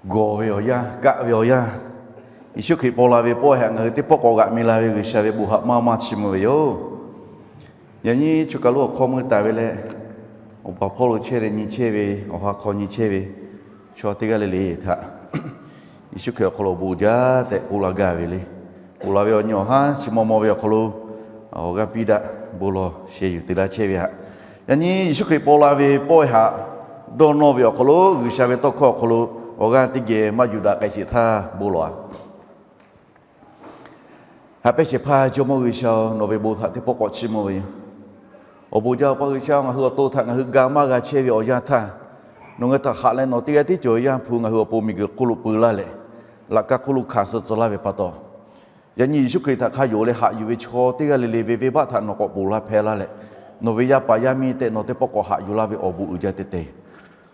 Gawˬ ve awˬ yanˇ, kaˆ ve awˬ yanˇ, Yeˍsuˆ Hkriꞈ paw la ve pawehˇ htaꞈ ngaˬ hui teˇ pawˆ k'awꞈ g'aꞈ mi la ve G'uiˬsha ve bon haꞈ maˇ maˇ chiˇ mvuh ve yoˬ. Yaꞈ nyi choˬ kaˬ lo awˬ hk'aw mui taˍ ve leh, awˬ pa hpawˇ lo chehˇ leh nyi chehˇ ve, awˬ ha hk'aw nyi chehˇ ve chaw teˇ g'aˇ le le htaꞈ Yeˍsuˆ Hkriꞈ awˬ hk'aw lo awˬ bon uiˍ jaˇ tehꞈ k'oˆ la gaˇ ve le. K'oˆ la ve awˬ nyi awˬ haˉ chi maw maw ve awˬ hk'aw lo awˬ g'aˇ piˇ daꞈ bon lawˬ sheh yuˬ te laˇ chehˇ ve htaꞈ, yaꞈ nyi Yeˍsuˆ Hkriꞈ paw la ve pawehˇ htaꞈ dawˇ nawˇ ve awˬ hk'aw lo G'uiˬsha ve tawˇ hkawˇ awˬ hk'aw lo awˬ g'aˇ teˇ geh maˇ yuˬ daꞈ k'ai sheˍ htaˇ bon lawˬ-a. Haꞈ pehnˇ shehˍ hpaˇ Jawˇmawˇ G'uiˬsha-oˬ, nawˬ ve bon htaꞈ teˇ pawˆ k'awꞈ chiˇ mvuh ve yoˬ. Awˬ bon jaˇ Awˬ pa G'uiˬsha, ngaˬ hui awˬ to htaꞈ ngaˬ hui ga maˇ g'a chehˇ ve awˬ yanˇ htaˇ, nawˬ ngaˬ hui htaꞈ haꞈ leh nawˬ teˇ g'aˇ tiˉ cawˬ ve Yaˇ hpu ngaˬ hui awˬ pon miˬguiˬ hk'oˆ lo peu laˇ leh, laꞈ kaˇ hk'oˆ lo hkanˍ suh tcuh laˇ ve pa taw, yaꞈ nyi Yeˍsuˆ Hkriꞈ htaꞈ hk'a yonˍ leh haꞈ yuˬ ve chaw teˇ g'aˇ le le ve venˇbaˆ htaꞈ nawˬ k'awꞈ ponˬ laˇ hpehˇ laˇ leh, nawˬ ve yaˇ paˍ yaˇ miˇ tehꞈ nawˬ teˇ pawˆ k'awꞈ haꞈ yuˬ laˇ ve awˬ bon uiˍ jaˇ te te.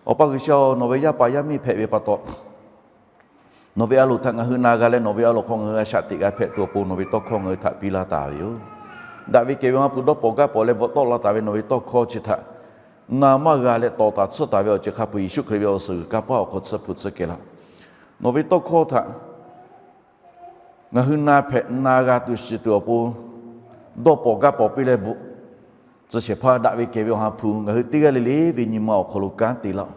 Awˬ pa G'uiˬsha-oˬ, nawˬ ve yaˇ paˍ yaˇ miˇ hpehꞈ ve pa taw, nawˬ ve a loˍ htaꞈ ngaˬ hui na g'a leh nawˬ ve a loˍ hk'aw ngaˬ hui a shaꞈ teꞈ g'a hpehꞈ tuˬ awˬ pon nawˬ ve tawˇ hkawˇ ngaˬ hui htaꞈ piˇ laˇ taˍ ve yoˬ. Daꞈ ve kehˬ ve Awˬ ha hpu dawˇ pawˍ gaˇ pawˍ leh bvuhꞈ tawˆ la taˍ ve nawˬ ve tawˇ hkawˇ chi htaꞈ na maˇ g'a leh tawˍ taˍ tsuhˇ taˍ ve awˬ ceuˬ hk'a peu-eˬ Yeˍsuˆ Hkriꞈ ve awˬ suhˍ g'uiˬ kanˇ paˆ awˬ hk'aw tsuhˇ hpu tsuhˇ kehˬ laˇ. Nawˬ ve tawˇ hkawˇ htaꞈ ngaˬ hui na hpehꞈ na g'a tuˬ shiˍ tuˬ awˬ pon dawˇ pawˍ gaˇ pawˍ piˇ leh bvuhꞈ tcuh shehˍ hpaˇ daꞈ ve kehˬ ve Awˬ ha hpu ngaˬ hui teˇ g'aˇ le le ve nyi ma awˬ hk'aw lo kanˉ te laˇ-oˆ.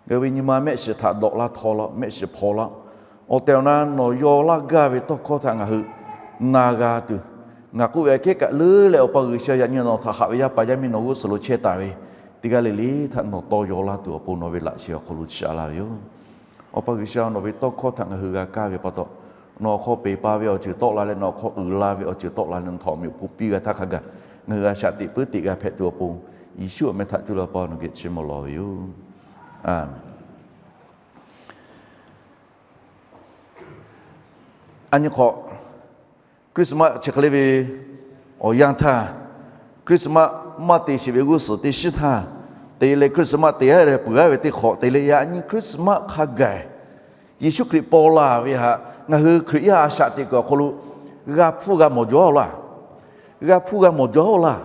Ngaˬ hui ve nyi ma mehˆ shiˍ htaꞈ dawꞈ laˇ htawˇ laˇ-oˆ, mehˆ shiˍ hpaw laˇ-oˆ. Awˬ tehˬ awˬ na nawˬ yaw laˇ gaˇ ve tawˇ hkawˇ htaꞈ ngaˬ hui na g'a tuˬ, ngaˬ k'oˆ ve aꞈ kehˉ kaꞈ leuˉ leh Awˬ pa G'uiˬsha, yaꞈ nyi nawˬ htaꞈ haꞈ ve yaˇ paˍ yaˇ miˇ nawˬ g'uˇ suhˍ lo chehˇ taˍ ve teˇ g'aˇ le le htaꞈ nawˬ tawˇ yaw laˇ tuˬ awˬ pon nawˬ ve laꞈ sheh awˬ hk'aw lo chiˇ aꞈ laˇ ve yoˬ. Awˬ pa G'uiˬsha, nawˬ ve tawˇ hkawˇ htaꞈ ngaˬ hui g'a kaˇ ve pa taw, nawˬ awˬ hk'aw peˬ pa ve awˬ ceuˬ tawˆ la leh nawˬ awˬ hk'aw uiˍ la ve awˬ ceuˬ tawˆ la leh nawˬ htaꞈ awˬ meh awˬ hponˇ piˇ g'a htaˇ hk'a gaˬ, ngaˬ hui a shaꞈ teꞈ puiˉ teꞈ g'a hpehꞈ tuˬ awˬ pon, Yeˍsuˆ awˬ meh htaꞈ cuˇ leh Awˬ pa nawˬ geh chiˇ mvuh lawˬ ve yoˬ. Aˬ, a nyi hk'awꞈ, Christmas chi hk'e le ve awˬ yanˇ htaˇ, Christmas maˇ te sheˍ ve g'uˇ suhˍ teˇ shiˉ htaˇ, te leh Christmas te-a leh peuˬ-a ve teˇ hk'awꞈ te leh yaꞈ nyi Christmas hk'a gaˬ Yeˍsuˆ Hkriꞈ paw la ve htaꞈ ngaˬ hui Hkriꞈ yaˇ a shaꞈ teꞈ kuiˬ awˬ hk'aw lo g'a hpuˇ g'a mawˬ jaw-a laˇ. G'a hpuˇ g'a mawˬ jaw-a laˇ.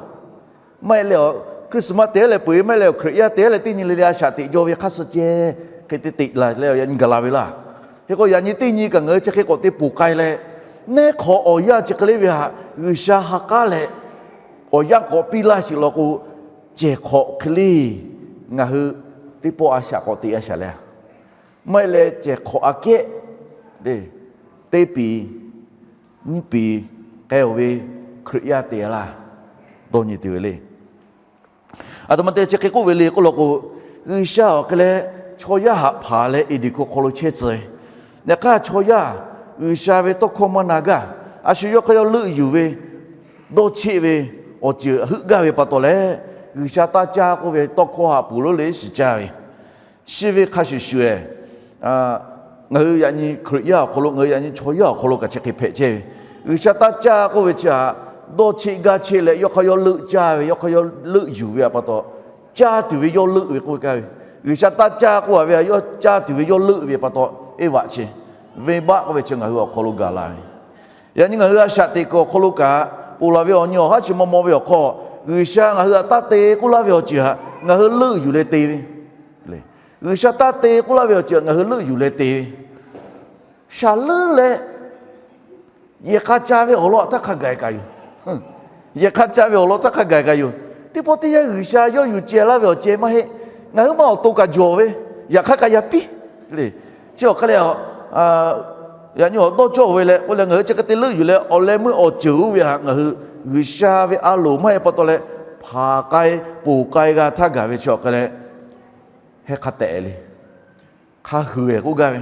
Maˇ heˆ leh awˬ Christmas te-a leh peuˬ-e, maˇ heˆ leh awˬ Hkriꞈ yaˇ te-a leh teˇ nyi le le a shaꞈ teꞈ jaw ve hk'a suh ceh hk'e te teꞈ la leh awˬ yaꞈ nyi gaˬ la ve laˇ. Hk'e k'o yaꞈ nyi teˇ nyi kaꞈ ngaˬ hui chi hk'e k'awꞈ te ponˬ k'ai leh, neˉ hk'awꞈ awˬ yanˇ chi hk'e le ve htaꞈ G'uiˬsha ha k'aˉ leh awˬ yanˇ k'awꞈ piˇ laˇ sheˍ law k'o, cehˬ hk'awꞈ hk'e le ngaˬ hui teˇ pawˆ a shaꞈ k'awꞈ teꞈ a shaꞈ leh, maˇ heˆ leh cehˬ hk'awꞈ aꞈ kehˉ teˇ piˍ nyiˇ piˍ k'ai-oˬ ve Hkriꞈ yaˇ te laˇ dawˇ nyi tuˬ ve le. Aˬ htoꞈ ma te chi hk'e k'oˆ ve le k'oˆ law k'o, G'uiˬsha awˬ hk'e leh chaw yaˇ haꞈ hpaˍ leh Eˍdenˍ hkuˇ hk'aw lo chehˇ tcuh ve, yaꞈ hk'aˇ chaw yaˇ G'uiˬsha ve tawˇ hkawˇ maˇ na gaˇ. A shu yawˇ hk'aˇ yawˇ leuˆ yuˬ ve, dawˇ cheˆ ve awˬ ceuˬ heuˆ gaˇ ve pa taw leh, G'uiˬsha taˇ caˇ k'oˆ ve tawˇ hkawˇ haꞈ puˍ lonˉ le shiˍ caˇ ve, chi ve hk'a shuˍ shuˍ-eh, ngaˬ hui yaꞈ nyi Hkriꞈ yaˇ awˬ hk'aw lo, ngaˬ hui yaꞈ nyi chaw yaˇ awˬ hk'aw lo kaꞈ chi hk'e hpehꞈ chehˇ ve. G'uiˬsha taˇ caˇ k'oˆ ve chi htaꞈ dawˇ cheˆ gaˇ cheˆ leh yawˇ hk'aˇ yawˇ leuˆ caˇ ve, yawˇ hk'aˇ yawˇ leuˆ yuˬ ve pa taw, caˇ tuˬ ve yawˇ leuˆ ve k'oˆ ve kaˇ ve. G'uiˬsha taˇ caˇ k'oˆ-a ve htaꞈ yawˇ caˇ tuˬ ve yawˇ leuˆ ve pa taw, Eˇvaꞈ chi, venˇbaˆ k'oˆ ve chi ngaˬ hui awˬ hk'aw lo gaˬ la ve. Yaꞈ nyi ngaˬ hui a shaꞈ teꞈ kuiˬ awˬ hk'aw lo kaꞈ, ponˬ laˬ ve awˬ nyi awˬ haˉ chi maw maw ve awˬ hk'aw, G'uiˬsha ngaˬ hui htaꞈ taˇ te k'oˆ laˇ ve awˬ ceuˬ htaꞈ ngaˬ hui leuˆ yuˬ leh te ve. G'uiˬsha taˇ te k'oˆ laˇ ve awˬ ceuˬ htaꞈ ngaˬ hui leuˆ yuˬ leh te ve. Shaˍ leuˉ leh yehˬ hk'a ca ve awˬ lawn htaˇ hk'a gaˬ kaꞈ yoˬ. Yehˬ hk'a ca ve awˬ lawn htaˇ hk'a gaˬ kaꞈ yoˬ. Teˇ pawˆ teˇ yanˇ G'uiˬsha yawˇ yuˬ ceh laˇ ve awˬ ceh maˇ heˆ. Ngaˬ hui maˇ awˬ to kaꞈ jawˬ ve, yaꞈ hk'aˇ kaꞈ yaꞈ piˇ le. Chi awˬ hk'e leh, yaꞈ nyi awˬ dawˇ cawˇ ve leh k'oˆ leh ngaˬ hui chi hk'e te leuˆ yuˬ leh awˬ leh meuˇ awˬ ceuˬ oˇ ve htaꞈ ngaˬ hui G'uiˬsha ve a loˍ maˇ heˆ pa taw leh, hpanˍ k'ai ponˬ k'ai g'a htaˇ gaˬ ve chi awˬ hk'e leh, heh hk'a tehꞈ le. Hk'a hui-eh k'oˆ gaˇ ve,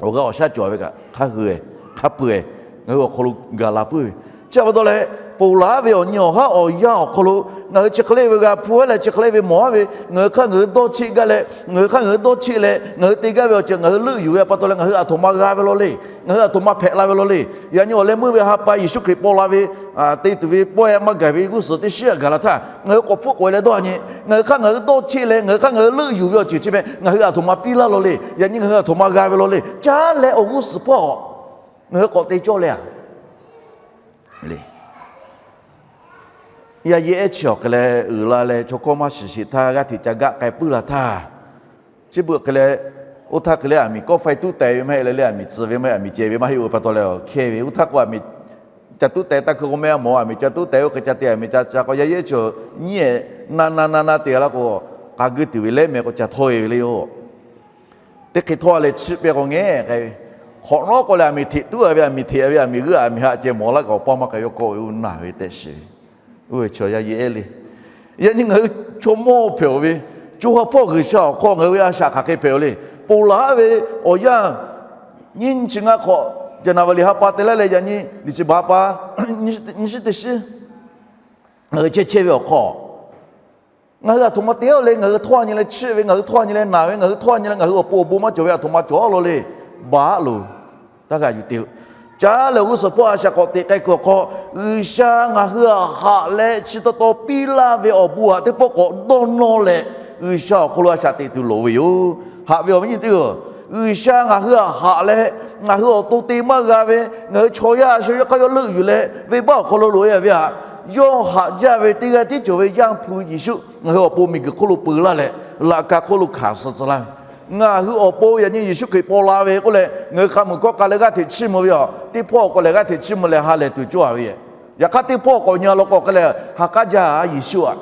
awˬ g'aˇ awˬ shaˉ cawˬ ve kaꞈ hk'a hui-eh, hk'a peu-eh, ngaˬ hui awˬ hk'aw lo gaˬ la puiˉ ve. Chi pa taw leh, ponˬ laˬ ve awˬ nyi awˬ haˉ awˬ yanˇ awˬ hk'aw lo ngaˬ hui chi hk'e le ve g'a hpuˇ-a leh chi hk'e le ve mawˬ-a ve, ngaˬ hui hk'aˇ ngaˬ hui dawˇ cheˆ gaˇ leh, ngaˬ hui hk'aˇ ngaˬ hui dawˇ cheˆ leh ngaˬ hui te gaˇ ve awˬ ceuˬ ngaˬ hui leuˆ yuˬ ve pa taw leh ngaˬ hui aˬ htoꞈ ma g'a ve law le. Ngaˬ hui aˬ htoꞈ ma hpehꞈ la ve law le. Yaꞈ nyi awˬ leh meuˇ ve ha pa Yeˍsuˆ Hkriꞈ paw la ve te tuˬ ve pawehˇ maˇ gaˬ ve g'uˇ suhˍ teˇ shiˉ g'a gaˬ la htaˇ, ngaˬ hui k'awꞈ hpfuhˆ k'oꞈ-e leh dawˇ a nyi, ngaˬ hui hk'aˇ ngaˬ hui dawˇ cheˆ leh ngaˬ hui hk'aˇ ngaˬ hui leuˆ yuˬ ve awˬ ceuˬ chi meh ngaˬ hui aˬ htoꞈ ma piˇ laˇ law le. Yaꞈ nyi ngaˬ hui aˬ htoꞈ ma g'a ve law le. Caˉ leh awˬ g'uˇ suhˍ hpawˇ ngaˬ hui k'awꞈ te cawˇ leh a le. Yaˇ yehˇ ehˉ chi awˬ hk'e leh uiˍ la leh chaw hkawˇ maˇ shiˍ sheˍ htaˇ g'aˇ hteꞈ ca gaˆ k'ai puiˉ la htaˇ, chi beuꞈ hk'e leh Oˇ htaˇ hk'e le, aˬ miˍ kawˆ faiˇ tuˉ teh ve maˇ heˆ leh le, aˬ miˍ tcuh ve maˇ heˆ, aˬ miˍ ceh ve maˇ heˆ-oˬ ve pa taw leh, hkeh ve oˇ htaˇ k'o, aˬ miˍ ca tuˉ teh taˇ hkui k'o meh a mawˬ, aˬ miˍ ca tuˉ teh oˇ hk'e ca te, aˬ miˍ ca ca k'o yaˇ yehˉ chaw nyiˉ-ehˍ na na na na te la k'o, k'a guˇ tuˬ ve leh meh k'o ca htawˇ-e ve le yoˬ. Teˇ hk'e htawˇ leh chiˇ pehˇ k'o ngeh k'ai ve, hk'awꞈ nawˉ k'o leh aˬ miˍ hteꞈ tuˉ-a ve, aˬ miˍ hteꞈ-a ve, aˬ miˍ g'euˆ aˬ miˍ haꞈ ceh mawˬ laˇ kaꞈ awˬ paˇ maˇ k'ai ve kawˆ ve oˇ naˬ ve tehꞈ shiˍ ve. Oˇ ve chaw yaˇ yehˉ le. Yaꞈ nyi ngaˬ hui chaw mawˇ hpehꞈ-oˬ ve, co ha hpawˇ G'uiˬsha awˬ hk'aw ngaˬ hui ve a shaꞈ hk'aˬ hk'e hpehꞈ-oˬ le. Ponˬ laˬ ve awˬ yanˇ, nyiˇ nyi chi ngaˇ hk'awꞈ, January ha pa te laˇ leh yaꞈ nyi December ha pa, nyiˇ shiˉ teˇ shiˉ ngaˬ hui chehˇ chehˇ ve awˬ hk'aw, ngaˬ hui aˬ htoꞈ ma te-o le, ngaˬ hui htawˇ nyi leh chiˇ ve, ngaˬ hui htawˇ nyi leh naˬ ve, ngaˬ hui htawˇ nyi leh ngaˬ hui awˬ pon awˬ bon maˇ cawˬ ve aˬ htoꞈ ma cawˬ-a lo le. Baˆ loˬ. Taˇ g'aꞈ yuˬ te-o. Caˉ leh awˬ g'uˇ suhˍ hpawˇ a shaꞈ k'awꞈ teꞈ k'ai kuiˬ awˬ hk'aw, G'uiˬsha ngaˬ hui htaꞈ haꞈ leh chi taw taw piˇ laˇ ve awˬ bon htaꞈ teˇ pawˆ k'awꞈ dawˇ nawˇ leh, G'uiˬsha awˬ hk'aw lo a shaꞈ teꞈ tuˬ loˍ ve yoˬ. Haꞈ ve awˬ viˉ nyi teˇ-oˬ, G'uiˬsha ngaˬ hui htaꞈ haꞈ leh, ngaˬ hui awˬ to te maˇ g'a ve, ngaˬ hui chaw yaˇ a shu yawˇ hk'aˇ yawˇ leuˆ yuˬ leh venˇbaˆ awˬ hk'aw lo loꞈ-e ve htaꞈ, yawˇ haꞈ jaˇ ve teˇ g'aˇ tiˉ cawˬ ve Yaˇ hpu Yeˍsuˆ ngaˬ hui awˬ pon miˬguiˬ hk'oˆ lo peu laˇ leh, laꞈ ka hk'oˆ lo hkanˍ suh tcuh laˇ ve, ngaˬ hui awˬ pon yaꞈ nyi Yeˍsuˆ Hkriꞈ paw la ve k'oˆ leh, ngaˬ hui hk'a meuˍ hkawˇ k'a leh g'aˇ hteꞈ chiˇ mvuh ve yoˬ. Teˇ hpawˇ awˬ k'o lehˬ g'aˇ hteꞈ chiˇ mvuh leh ha lehˬ tuˬ cawˇ-a ve yoˬ. Yaꞈ hk'aˇ teˇ hpawˇ k'awꞈ nyi-a law k'o hk'e leh, ha k'aˉ jaˇ Yeˍsuˆ-aˬ.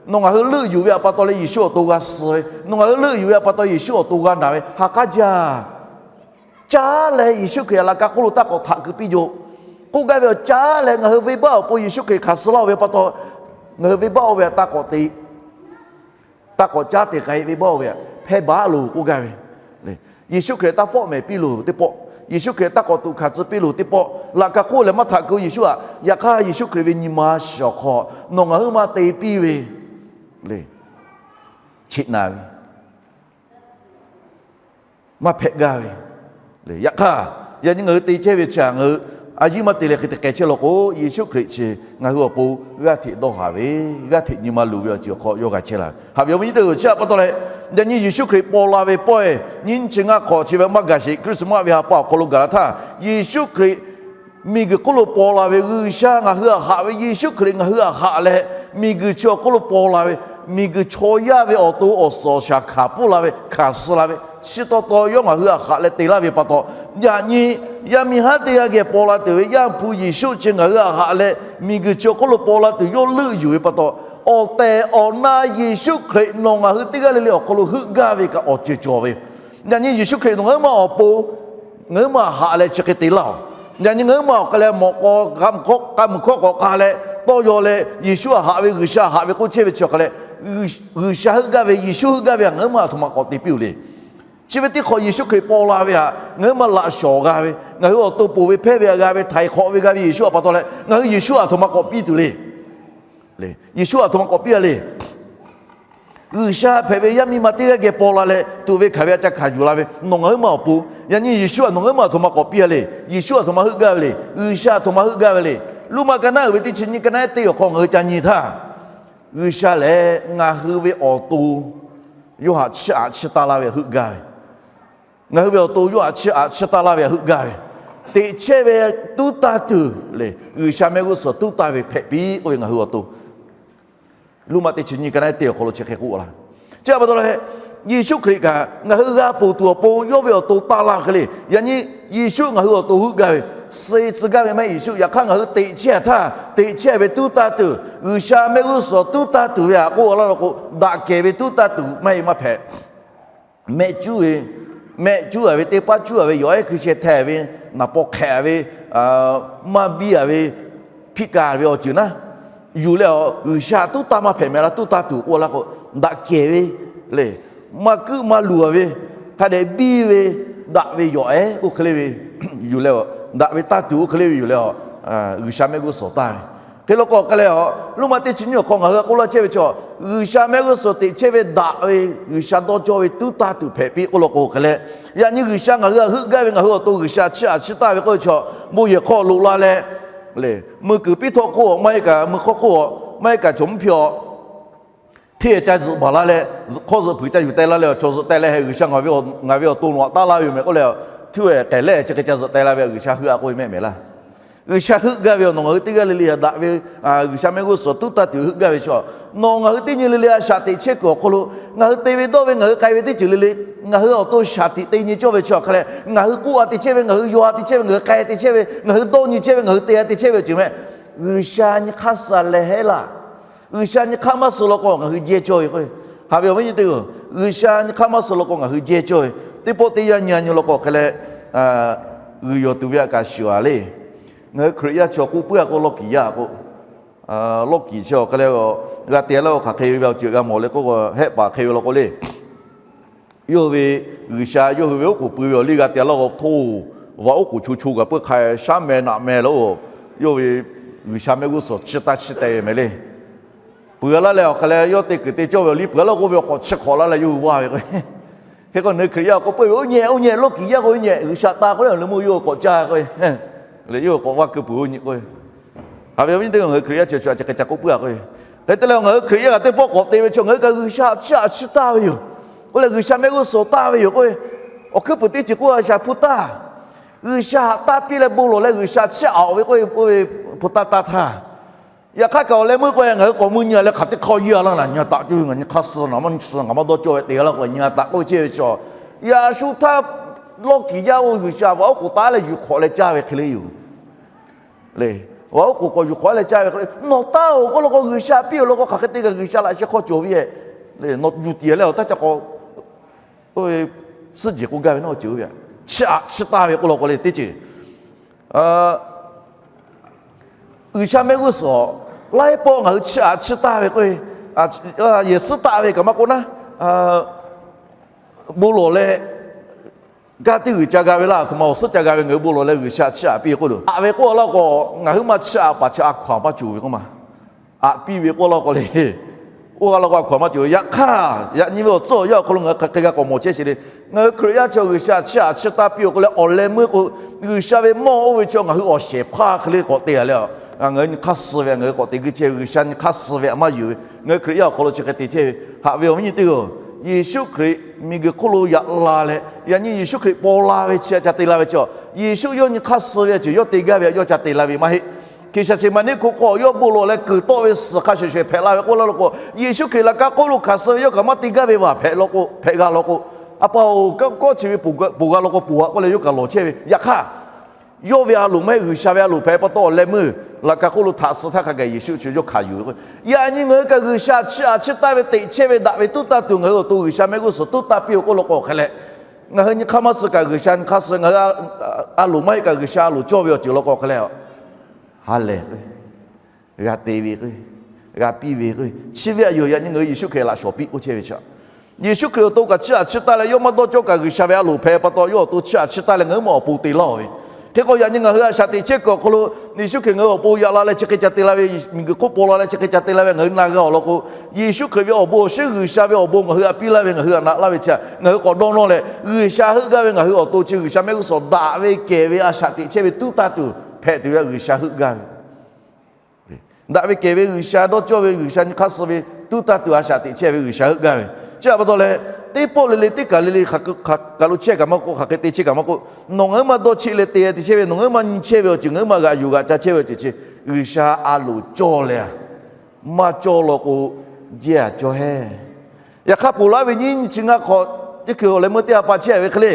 Nawˬ ngaˬ hui leuˆ yuˬ ve htaꞈ pa taw leh Yeˍsuˆ awˬ to g'a suh ve, nawˬ ngaˬ hui leuˆ yuˬ ve htaꞈ pa taw Yeˍsuˆ awˬ to g'a naˬ ve, ha k'aˉ jaˇ. Caˉ leh Yeˍsuˆ Hkriꞈ htaꞈ laꞈ ka hk'oˆ lo taˇ k'awꞈ htaꞈ keu piˇ yoˬ. K'oˆ gaˇ ve awˬ caˉ leh ngaˬ hui venˇbaˆ awˬ pon Yeˍsuˆ Hkriꞈ hkanˍ suh laˇ-oˬ ve pa taw, ngaˬ hui venˇbaˆ oˇ ve htaꞈ taˇ k'awꞈ te, taˇ k'awꞈ caˉ te k'ai, venˇbaˆ oˇ ve htaꞈ hpehˇ baˬ loˬ k'oˆ gaˇ ve. Yeˍsuˆ Hkriꞈ taˇ fawˆ mehˍ piˇ loˬ teˇ pawˆ, Yeˍsuˆ Hkriꞈ taˇ k'awꞈ tuꞈ hkanˍ tcuh piˇ loˬ teˇ pawˆ, laꞈ ka hk'oˆ lehˬ maˇ htaꞈ keu Yeˍsuˆ-aˬ. Yaꞈ hk'aˇ Yeˍsuˆ Hkriꞈ ve nyi ma shiˍ awˬ hk'aw nawˬ ngaˬ hui maˇ te piˇ ve le, cheꞈ na ve maˇ hpehꞈ gaˇ ve. Yaꞈ hk'aˇ, yaꞈ nyi ngaˬ hui te chehˇ ve chi htaꞈ ngaˬ hui a yiˉ maˇ te leh hk'e te k'ai chehˇ law k'o, Yeˍsuˆ Hkriꞈ chi ngaˬ hui awˬ pon g'aˇ hteꞈ dawˇ haˍ ve, g'aˇ hteꞈ nyi ma luˬ ve awˬ ceuˬ awˬ hk'aw yawˇ g'a chehˇ la ve. Haꞈ ve awˬ viˉ nyi teˇ-oˬ, chi htaꞈ pa taw leh, yaꞈ nyi Yeˍsuˆ Hkriꞈ paw la ve pawehˇ nyiˇ chi ngaˇ hk'awꞈ chi ve maˇ gaˬ sheˍ, Christmas ve ha pa awˬ hk'aw lo gaˬ la htaˇ, Yeˍsuˆ Hkriꞈ miˬguiˬ hk'oˆ lo paw la ve, G'uiˬsha ngaˬ hui htaꞈ haꞈ ve, Yeˍsuˆ Hkriꞈ ngaˬ hui htaꞈ haꞈ leh, miˬguiˬ chi awˬ hk'oˆ lo paw la ve, miˬguiˬ chaw yaˇ ve awˬ to awˬ suhˍ awˬ shaˍ hkanˍ pfuhˇ la ve, hkanˍ suh la ve, chi taw taw yawˇ ngaˬ hui htaꞈ haꞈ leh te laˇ ve pa taw, yaꞈ nyi yaˇ miˇ haˉ teˇ g'aˇ geh paw la tuˬ ve Yaˇ hpu Yeˍsuˆ chi ngaˬ hui htaꞈ haꞈ leh, miˬguiˬ chi awˬ hk'oˆ lo paw la tuˬ yawˇ leuˆ yuˬ ve pa taw, awˬ tehˬ awˬ na Yeˍsuˆ Hkriꞈ nawˬ ngaˬ hui teˇ g'aˇ le le awˬ hk'aw lo heuˆ gaˇ ve kaꞈ awˬ ceuˬ cawˬ ve. Yaꞈ nyi Yeˍsuˆ Hkriꞈ nawˬ ngaˬ hui ma awˬ pon ngaˬ hui ma haꞈ leh chi hk'e te laˇ-oˬ. Yaꞈ nyi ngaˬ hui ma awˬ hk'aw leh mawꞈ k'aw k'a mvuhˬ hkawˇ k'awꞈ k'a leh, tawˇ yaw leh Yeˍsuˆ htaꞈ haꞈ ve, G'uiˬsha haꞈ ve k'oˆ chehˇ ve chi awˬ hk'a leh, G'uiˬsha heuˆ gaˇ ve, Yeˍsuˆ heuˆ gaˇ ve htaꞈ ngaˬ hui ma aˬ htoꞈ ma k'awꞈ te piˇ-oˬ le. Chi ve teˇ hk'awꞈ Yeˍsuˆ Hkriꞈ paw la ve htaꞈ ngaˬ hui ma laꞈ shawˍ g'a ve, ngaˬ hui awˬ to ponˬ ve hpehˇ ve htaꞈ g'a ve, htaiˍ hk'awꞈ ve g'a ve Yeˍsuˆ htaꞈ pa taw leh ngaˬ hui Yeˍsuˆ htaꞈ aˬ htoꞈ ma k'awꞈ piˇ tuˬ le. Yeˍsuˆ htaꞈ aˬ htoꞈ ma k'awꞈ piˇ-a le. G'uiˬsha hpehꞈ ve yaˇ miˇ ma teˇ g'aˇ geh paw la leh tuꞈ ve hkanˍ ve htaꞈ ca hkanˍ yuˬ la ve nawˬ ngaˬ hui ma awˬ pon, yaꞈ nyi Yeˍsuˆ htaꞈ nawˬ ngaˬ hui ma aˬ htoꞈ ma k'awꞈ piˇ-a le. Yeˍsuˆ aˬ htoꞈ ma heuˆ gaˇ ve le. G'uiˬsha aˬ htoꞈ ma heuˆ gaˇ ve le. Roˉmaꞈ ka naˉ uiˍ ve teˇ chi nyiˇ ka naˉ teˇ awˬ hk'aw ngaˬ hui ca nyi htaˇ, G'uiˬsha lehˬ ngaˬ hui ve awˬ to yawˇ htaꞈ chiˇ aꞈ chiˇ taˇ laˇ ve heuˆ gaˇ ve, ngaˬ hui ve awˬ to yawˇ htaꞈ chiˇ aꞈ chiˇ taˇ laˇ ve htaꞈ heuˆ gaˇ ve, teꞈ chehˇ ve tuˉ taˇ tuˬ le, G'uiˬsha mehˆ g'uˇ suhˍ tuˉ taˇ ve hpehꞈ piˇ k'oˆ ve ngaˬ hui awˬ to Roˉmaꞈ teˇ chi nyiˇ ka naˉ teˇ awˬ hk'aw lo chi hk'e k'oˆ laˇ. Chi pa taw leh, Yeˍsuˆ Hkriꞈ kaꞈ ngaˬ hui g'a ponˬ tuˬ awˬ pon yawˇ ve awˬ to taˇ laˇ hk'e le. Yaꞈ nyi Yeˍsuˆ ngaˬ hui awˬ to heuˆ gaˇ ve, suh tcuh gaˇ ve maˇ heˆ. Yeˍsuˆ yaꞈ hk'aˇ ngaˬ hui teꞈ chehˇ htaˇ, teꞈ chehˇ ve tuˉ taˇ tuˬ, G'uiˬsha mehˆ g'uˇ suhˍ tuˉ taˇ tuˬ ve htaꞈ k'oˆ laˇ law k'o, daꞈ kehˬ ve tuˉ taˇ tuˬ maˇ heˆ, maˇ hpehꞈ. Mehˆ cuˉ ve, mehˆ cuˉ-a ve, teˇ paˉ cuˉ-a ve, yawˬ ehˉ hkui sheh hteh ve, naˍ paw hk'ehꞈ ve, maˇ biˇ-a ve, hpiˆ ka ve awˬ ceuˬ naˉ, yuˬ leh awˬ G'uiˬsha tuˉ taˇ maˇ hpehꞈ mehˍ laˇ. Tuˉ taˇ tuˬ k'oˆ laˇ k'o, daꞈ kehˬ ve le, maˇ kuiˆ maˇ luˬ-a ve, hk'a dehꞈ biˇ ve, daꞈ ve yawˬ ehˉ oˇ hk'e le ve yuˬ leh, daꞈ ve taˇ tuˬ oˇ hk'e le ve yuˬ leh, G'uiˬsha mehˆ g'uˇ suhˍ taˇ ve hk'e law k'o hk'e leh, Roˉmaꞈ teˇ chi nyiˇ awˬ hk'aw ngaˬ hui k'oˆ laˇ chehˇ ve chi, G'uiˬsha mehˆ g'uˇ suhˍ teꞈ chehˇ ve daꞈ ve, G'uiˬsha dawˇ cawˇ ve tuˉ taˇ tuˬ hpehꞈ piˇ k'oˆ law k'o hk'e leh, yaꞈ nyi G'uiˬsha ngaˬ hui htaꞈ heuˆ gaˇ ve, ngaˬ hui awˬ to G'uiˬsha chiˇ aꞈ chiˇ taˇ ve k'oˆ ve chi, bon yehˬ hk'aw loꞈ la leh, meuˇ kuiˬ piˇ htawˇ hk'oˆ maˇ heˆ kaꞈ meuˇ hk'awˇ hk'oˆ, maˇ heˆ kaꞈ chaw mvuhˇ hpehˇ-a hteˇ ca zuhꞈ baˬ la leh, hk'awˇ zuhꞈ hpeuꞈ ca yuˬ teh la leh, chaw zuhꞈ teh leh, G'uiˬsha ngaˬ ve awˬ to nawˬ htaꞈ taˇ laˇ ve yoˬ meh k'oˆ leh, hteˇ ve k'ehˬ lehˉ chi hk'e ca zuhꞈ teh la ve G'uiˬsha heuˆ-a k'oˆ ve mehˆ mehˍ laˇ. G'uiˬsha heuˆ gaˇ ve awˬ nawˬ ngaˬ hui teˇ g'aˇ le le daꞈ ve, G'uiˬsha mehˆ g'uˇ suhˍ tuˉ taˇ tuˬ heuˆ gaˇ ve chaw, nawˬ ngaˬ hui teˇ nyi le le a shaꞈ teꞈ chehˇ kuiˬ awˬ hk'aw lo, ngaˬ hui te ve dawˇ ve ngaˬ hui k'ai ve teˇ ceuˬ le le, ngaˬ hui awˬ to shaˍ tiꞈ te nyi cawˇ ve chi awˬ hk'a leh, ngaˬ hui k'oˆ a te chehˇ ve, ngaˬ hui yaw a te chehˇ ve, ngaˬ hui k'ai te chehˇ ve, ngaˬ hui dawˇ nyi chehˇ ve, ngaˬ hui te a te chehˇ ve awˬ ceuˬ meh, G'uiˬsha nyi hk'aˇ suh leh hehˉ laˇ. G'uiˬsha nyi hk'aˇ maˇ suh law k'o ngaˬ hui jehˇ cawˇ ve k'o, haꞈ ve awˬ viˉ nyi teˇ-oˬ, G'uiˬsha nyi hk'aˇ maˇ suh law k'o ngaˬ hui jehˇ cawˇ ve. Teˇ pawˆ teˇ yanˇ nyi a nyi law k'o hk'e leh, g'uiˬ yawˬ tuˬ ve a kaꞈ shiˍ a le. Ngaˬ hui Hkriꞈ yaˇ chi awˬ k'oˆ puiˉ a k'o, lawˇ kiˍ yaˇ k'o, lawˇ kiˍ chi awˬ hk'a leh g'a te laˇ k'o hk'aˬ hk'e ve awˬ ceuˬ g'a mawˬ le k'o, hehˆ paˍ hk'e ve law k'o le. Yawˇ ve G'uiˬsha yawˇ hui ve oˉ k'oˍ pui ve awˬ liˇ g'a te laˇ k'o, htoˇ, vaꞈ oˉ k'oˍ chu chu kaꞈ peuˬ hk'a shaˉ meh naꞈ meh la-o. Yawˇ ve G'uiˬsha mehˆ g'uˇ suhˍ chiˇ taˇ chiˇ teh ve meh le. Peuˬ laˇ leh awˬ hk'a leh yawˇ te kuiˬ te cawˇ ve awˬ liˇ peuˬ laˇ k'oˆ ve awˬ k'awꞈ chi hk'awꞈ laˇ leh yawˇ hui vaˇ ve k'o, hk'e k'o ngaˬ hui Hkriꞈ yaˇ awˬ k'o peuˬ ve oˇ nyehˬ oˇ nyehˬ lawˇ kiˍ yaˇ k'o oˇ nyehˬ G'uiˬsha taˍ k'oˆ le, awˬ leh meuˇ yawˇ hui k'awꞈ caˇ k'o, leh yawˇ hui k'awꞈ vaˇ keu peuˬ oˇ nyi k'o, haꞈ ve awˬ viˉ nyi teˇ-oˬ, ngaˬ hui Hkriꞈ yaˇ chi chi a chi hk'e ca k'oˆ puiˉ a k'o, hk'e te leh ngaˬ hui Hkriꞈ yaˇ kaꞈ teˇ pawˆ k'awꞈ te ve chi ngaˬ hui kaꞈ G'uiˬsha chiˇ aꞈ chiˇ taˇ ve yoˬ. K'oˆ leh G'uiˬsha mehˆ g'uˇ suhˍ taˇ ve yoˬ k'o, awˬ hkuiˉ puiˍ teˇ ceuˬ k'oˆ a shaˍ hpu taˇ, G'uiˬsha haꞈ taˇ piˇ leh bon lawˬ leh G'uiˬsha chiˇ aꞈ ve k'oˆ ve, hpu taˇ taˇ htaˇ, yaꞈ hk'aˇ kaꞈ awˬ leh meuˇ k'o ngaˬ hui k'awꞈ mui nyi a leh hk'aˬ teˇ hk'aˇ yawˇ laˇ naˬ nyi a taꞈ cawˇ ve, ngaˬ nyi hk'aˇ suh naˬ maˇ nyi suh ngaˬ maˇ dawˇ cawˇ ve te g'a laˇ k'o nyi a taꞈ k'oˆ ve chehˇ ve chi, yaꞈ shu htaˇ lawˇ kiˍ yaˇ oˇ G'uiˬsha vaꞈ oˉ k'oˍ taˉ leh yuˬ hk'awꞈ leh caˇ ve hk'e le yoˬ. Le, vaꞈ oˉ k'oˍ k'awꞈ yuˬ hk'awꞈ leh caˇ ve hk'e le, nawˬ taˇ-oˬ k'oˆ law k'o G'uiˬsha piˇ-oˬ law k'o hk'aˬ hk'e te kaꞈ G'uiˬsha laꞈ sheh hk'aw cawˬ ve yoˬ. Le, nawˬ yuˬ tiˍ leh awˬ taˇ ca k'awꞈ suhˉ jeˬ k'oˆ gaˇ ve nawˇ ceuˬ ve, chiˇ aꞈ chiˇ taˇ ve k'oˆ law k'o le teˇ ceuˬ G'uiˬsha mehˆ g'uˇ suhˍ laiˉ pawˆ ngaˬ hui chiˇ aꞈ chiˇ taˇ ve k'o, yehˬ suhˉ taˆ ve kaꞈ maˇ k'oˆ naˉ, bon lawˬ leh, gaˇ teˇ g'uiˬ ca g'a ve laˇ, aˬ htoꞈ ma awˬ suhˉ ca g'a ve ngaˬ hui bon lawˬ leh G'uiˬsha chiˇ aꞈ piˇ k'oˆ loˬ. Aꞈ ve k'oˆ law k'o, ngaˬ hui maˇ chiˇ aꞈ paˍ chi a hkaw-anˬ maˇ cawˬ ve k'oˆ ma. Aꞈ piˇ ve k'oˆ law k'o le, oˇ g'a law k'o a hkaw-anˬ maˇ cawˬ ve. Yaꞈ hk'aˇ yaꞈ nyi ve awˬ tcuhˉ awˬ yanˇ awˬ hk'aw lo ngaˬ hui hk'aˬ hk'e g'a k'awꞈ mawˬ chehˇ sheˍ le. Ngaˬ hui Hkriꞈ yaˇ chi G'uiˬsha chiˇ aꞈ chiˇ taˇ piˇ-oˬ k'o leh awˬ leh meuˇ k'o, G'uiˬsha ve mawˇ oˇ ve chi ngaˬ hui awˬ shehˍ hpaˇ hk'e le k'awꞈ te a le. Ngaˬ hui nyi hk'aˇ suh ve, ngaˬ hui k'awꞈ te g'uiˇ chehˇ ve, G'uiˬsha nyi hk'aˇ suh ve aꞈ maˇ yuˬ ve. Ngaˬ hui Hkriꞈ yaˇ awˬ hk'aw lo chi hk'e te chehˇ ve, haꞈ ve awˬ viˉ nyi teˇ-oˬ, Yeˍsuˆ Hkriꞈ miˬguiˬ hk'oˆ lo yaꞈ la leh yaꞈ nyi Yeˍsuˆ Hkriꞈ paw la ve chi a ca te la ve chi, Yeˍsuˆ yawˇ nyi hk'aˇ suh ve a ceuˬ yawˇ te gaˇ ve yawˇ ca te la ve maˇ heˆ. Hkiˬ shaˍ sheˍ maˍ neˇ hko hk'aw yawˇ bon lawˬ leh kuiˬ tawˆ ve suhˍ hk'a shuˍ shuˍ hpehꞈ la ve k'oˆ laˇ law k'o, Yeˍsuˆ Hkriꞈ laꞈ ka hk'oˆ lo hkanˍ suh ve yawˇ kaꞈ maˇ te gaˇ ve vaˬ hpehꞈ law k'o, hpehꞈ g'a law k'o, A pa-oˬ, kawˆ kawˆ chi ve ponˬ g'a law k'o ponˬ a k'oˆ leh yawˇ kaꞈ lawˬ chehˇ ve. Yaꞈ hk'aˇ yawˇ ve a loˍ maˇ heˆ, G'uiˬsha ve a loˍ hpehꞈ pa taw awˬ leh meuˇ laꞈ ka hk'oˆ lo htaꞈ suh htaˇ hk'a gaˬ Yeˍsuˆ chi yawˇ hkanˍ yuˬ ve k'o, yaꞈ nyi ngaˬ hui kaꞈ G'uiˬsha chiˇ aꞈ chiˇ taˇ ve teꞈ chehˇ ve daꞈ ve tuˉ taˇ tuˬ ngaˬ hui awˬ to G'uiˬsha mehˆ g'uˇ suhˍ tuˉ taˇ piˇ-oˬ k'oˆ law k'o hk'e leh, ngaˬ hui nyi hk'aˇ maˇ suh kaꞈ G'uiˬsha nyi hk'aˇ suh, ngaˬ hui a loˍ maˇ heˆ kaꞈ G'uiˬsha a loˍ cawˇ ve awˬ ceuˬ law k'o hk'e leh, ha lehˬ k'o, g'a te ve k'o, g'a piˇ ve k'o, chi ve aꞈ yoˬ. Yaꞈ nyi ngaˬ hui Yeˍsuˆ Hkriꞈ laꞈ shawˍ piˇ k'oˆ chehˇ ve chi, Yeˍsuˆ Hkriꞈ awˬ to kaꞈ chiˇ aꞈ chiˇ taˇ leh yawˇ maˇ dawˇ cawˇ kaꞈ G'uiˬsha ve a loˍ hpehꞈ pa taw yawˇ awˬ to chiˇ aꞈ chiˇ taˇ leh ngaˬ hui ma awˬ pon te laˇ ve. Hk'e k'o yaꞈ nyi ngaˬ hui a shaꞈ teꞈ chehˇ kuiˬ awˬ hk'aw lo Yeˍsuˆ Hkriꞈ ngaˬ hui awˬ pon yaꞈ la leh chi hk'e ca te la ve, miˬguiˬ hk'oˆ paw la leh chi hk'e ca te la ve ngaˬ hui na g'a awˬ lawn k'o, Yeˍsuˆ Hkriꞈ ve awˬ bon awˬ shinˉ G'uiˬsha ve awˬ bon ngaˬ hui htaꞈ piˇ laˇ ve ngaˬ hui htaꞈ naꞈ laˇ ve chi ngaˬ hui k'awꞈ dawˇ nawˇ leh G'uiˬsha heuˆ gaˇ ve ngaˬ hui awˬ to chi G'uiˬsha mehˆ g'uˇ suhˍ daꞈ ve kehˬ ve a shaꞈ teꞈ chehˇ ve tuˉ taˇ tuˬ hpehꞈ tuˬ ve G'uiˬsha heuˆ gaˇ ve daꞈ ve kehˬ ve G'uiˬsha dawˇ cawˇ ve G'uiˬsha nyi hk'aˇ suh ve tuˉ taˇ tuˬ a shaꞈ teꞈ chehˇ ve G'uiˬsha heuˆ gaˇ ve. Chi a pa taw leh, teˇ pawˆ le le teˇ kaˬ le le kaˬ lo chehˇ kaꞈ maˇ k'oˆ, hk'aˬ hk'e te chehˇ kaꞈ maˇ k'oˆ, nawˬ ngaˬ hui maˇ dawˇ cheˆ leh te te chehˇ ve, nawˬ ngaˬ hui maˇ nyi chehˇ ve awˬ ceuˬ ngaˬ hui maˇ g'a yuˬ g'a ca chehˇ ve awˬ ceuˬ chi G'uiˬsha a loˍ cawˇ leh a, maˇ cawˇ law k'o, jehˇ a cawˇ hehˉ. Yaꞈ hk'aˇ ponˬ laˇ ve nyiˇ nyi chi ngaˇ hk'awꞈ teˇ hkui awˬ leh meuˇ teˇ ha pa chehˇ ve hk'e le,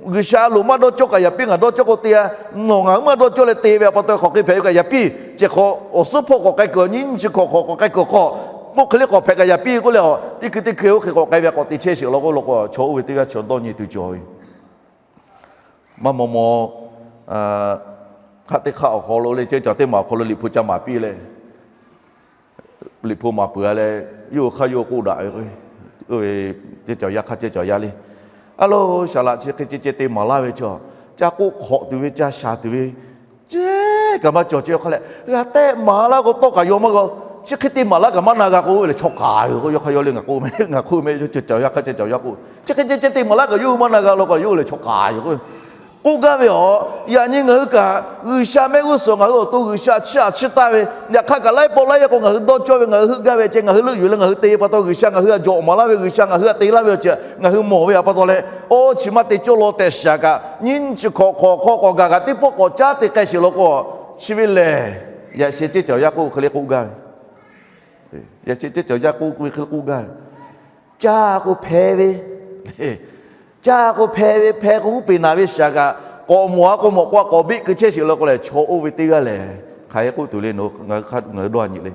G'uiˬsha a loˍ maˇ dawˇ cawˇ kaꞈ yaꞈ piˇ ngaˬ dawˇ cawˇ k'o te a, nawˬ ngaˬ hui maˇ dawˇ cawˇ leh te ve a pa taw hk'aˬ hk'e hpehꞈ ve kaꞈ yaꞈ piˇ. Chi hk'awꞈ awˬ suhˉ hpawˇ k'awꞈ k'ai kuiˬ, nyiˇ nyi chi hk'awꞈ hk'awꞈ k'awꞈ k'ai kuiˬ hk'awꞈ, oˇ hk'e le k'awꞈ hpehꞈ kaꞈ yaꞈ piˇ k'oˆ leh, teˇ hkui teˇ hkui oˇ hk'e k'awꞈ k'ai ve k'awꞈ te chehˇ sheˍ law k'o law k'o, chaw oˇ ve teˇ g'aˇ chaw dawˇ nyi tuˬ cawˬ ve. Maˇ maw maw, hk'aˆ teˇ hk'aˆ awˬ hk'aw lo le, ceuˇ cawˬ teˇ maˬ awˬ hk'aw lo Liꞈ hpu ca maˍ piˇ leh, Liꞈ hpu maˍ peuˬ a leh, yawˇ hui hk'aˇ yawˇ k'oˆ daꞈ ve, ceuˇ cawˬ yaˇ hk'aˇ ceuˇ cawˬ yaˇ le, a lo, saˍ laꞈ chi hk'e ceh ceh te maˍ laˇ ve chaw, ca k'oˆ hk'awꞈ tuˬ ve ca shaˍ tuˬ ve ceh kaꞈ maˇ cawˬ ceh. Yawˇ hk'aˇ leh g'a tehˆ maˍ laˇ k'o tawˇ kaꞈ yaw maˇ g'a. Chi hk'e te maˍ laˇ kaꞈ maˇ na g'a k'o, oˇ ve leh chaw k'aˍ yoˬ k'o, yawˇ hk'aˇ yawˇ le ngaˬ k'oˆ meh, ngaˬ k'oˆ meh, ceuˇ cawˬ yaˇ hk'aˇ ceuˇ cawˬ yaˇ k'o, chi hk'e ceh ceh te maˍ laˇ kaꞈ yawˇ hui maˇ na g'a law k'o, yawˇ hui leh chaw k'aˍ yoˬ k'o, k'oˆ gaˇ ve yoˬ. Yaꞈ nyi ngaˬ hui kaꞈ G'uiˬsha mehˆ g'uˇ suhˍ ngaˬ hui awˬ to G'uiˬsha chiˇ aꞈ chiˇ taˇ ve, yaꞈ hk'aˇ kaꞈ laiˉ pawˆ laiˉ yaˇ k'o ngaˬ hui dawˇ cawˇ ve, ngaˬ hui heuˆ gaˇ ve ceh, ngaˬ hui leuˆ yuˬ leh ngaˬ hui te pa taw G'uiˬsha ngaˬ hui htaꞈ jawꞈ maˍ laˇ ve, G'uiˬsha ngaˬ hui htaꞈ te laˇ ve awˬ ceuˬ ngaˬ hui mawˬ ve a pa taw leh, oˇ chi maˇ te cawˇ law tehꞈ shiˍ kaꞈ, nyiˇ nyi chi hk'awꞈ hk'awꞈ hk'aw k'awꞈ gaˬ kaꞈ teˇ pawˆ k'awꞈ caˉ te k'ai sheˍ law k'o, chi ve lehˬ, yaꞈ sheh ceˇ cawˬ yaˇ k'oˆ hk'e le k'oˆ gaˇ ve, yaꞈ sheh ceˇ cawˬ yaˇ k'oˆ ve hk'e le k'oˆ gaˇ ve, caˇ k'o hpeh ve, caˇ k'o hpeh ve, hpeh k'o huˉ peˬ naˍ ve shaˍ kaꞈ, k'awꞈ mawˬ a k'o mawˬ k'o a k'awꞈ beˆ keu chehˇ sheˍ la k'o lehˬ, chaw oˇ ve teˇ g'aˇ lehˬ hk'aˬ hk'e k'oˆ tuˬ le, ngaˬ hui dawˇ nyi le.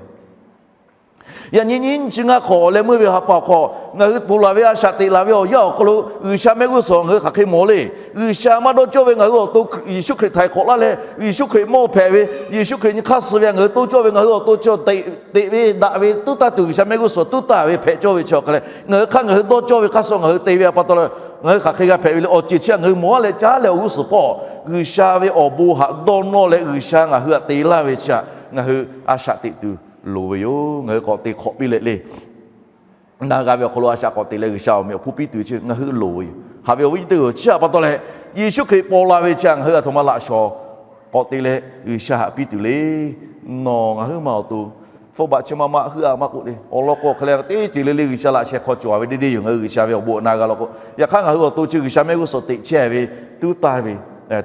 Yaꞈ nyi nyiˇ nyi chi ngaˇ hk'awꞈ leh meuˇ ve ha pa awˬ hk'aw, ngaˬ hui ponˬ laˬ ve a shaꞈ teꞈ laˬ ve awˬ yanˇ awˬ hk'aw lo G'uiˬsha mehˆ g'uˇ suhˍ ngaˬ hui hk'aˬ hk'e mawˬ le. G'uiˬsha maˇ dawˇ cawˇ ve ngaˬ hui awˬ to Yeˍsuˆ Hkriꞈ htaiˍ hk'awꞈ laˇ leh, Yeˍsuˆ Hkriꞈ mawˇ hpehꞈ ve, Yeˍsuˆ Hkriꞈ nyi hk'aˇ suh ve ngaˬ hui toˇ cawˇ ve, ngaˬ hui awˬ to chaw teꞈ teꞈ ve daꞈ ve tuˉ taˇ tuˬ, G'uiˬsha mehˆ g'uˇ suhˍ tuˉ taˇ ve hpehꞈ cawˇ ve chi awˬ hk'e leh, ngaˬ hui hk'aˇ ngaˬ hui dawˇ cawˇ ve hk'aˇ suh ngaˬ hui te ve a pa taw leh, ngaˬ hui hk'aˬ hk'e g'a hpehꞈ ve le. Awˬ ceuˬ chi htaꞈ ngaˬ hui mawˬ a leh caˉ leh awˬ g'uˇ suhˍ hpawˇ G'uiˬsha ve awˬ bon htaꞈ dawˇ nawˇ leh G'uiˬsha ngaˬ hui htaꞈ te laˇ ve chi htaꞈ ngaˬ hui a shaꞈ teꞈ tuˬ loˍ ve yoˬ. Ngaˬ hui k'awꞈ te hk'awꞈ piˇ leh le. Na g'a ve awˬ hk'aw lo a shaꞈ k'awꞈ teꞈ leh G'uiˬsha awˬ meꞈ awˬ hponˇ piˇ tuˬ ve chi ngaˬ hui loˍ ve yoˬ. Haꞈ ve awˬ viˉ nyi teˇ hpaˍ-oˬ, chi htaꞈ pa taw leh Yeˍsuˆ Hkriꞈ paw la ve chi htaꞈ ngaˬ hui a htoꞈ ma laꞈ shawnˍ k'awꞈ te leh G'uiˬsha haꞈ piˇ tuˬ le. Nawˬ ngaˬ huiˉ ma awˬ to hpfuhˇ baꞈ chi ma ma heuˆ a maˇ k'oˆ le. Awˬ lawn k'o hk'e leh teˇ ceuˬ le le G'uiˬsha laꞈ sheh hk'aw cawˬ ve deˇ deˇ yoˬ. Ngaˬ hui G'uiˬsha ve awˬ bon na g'a law k'o, yaꞈ hk'aˇ ngaˬ hui awˬ to chi G'uiˬsha mehˆ g'uˇ suhˍ teꞈ chehˇ ve tuˉ taˇ ve,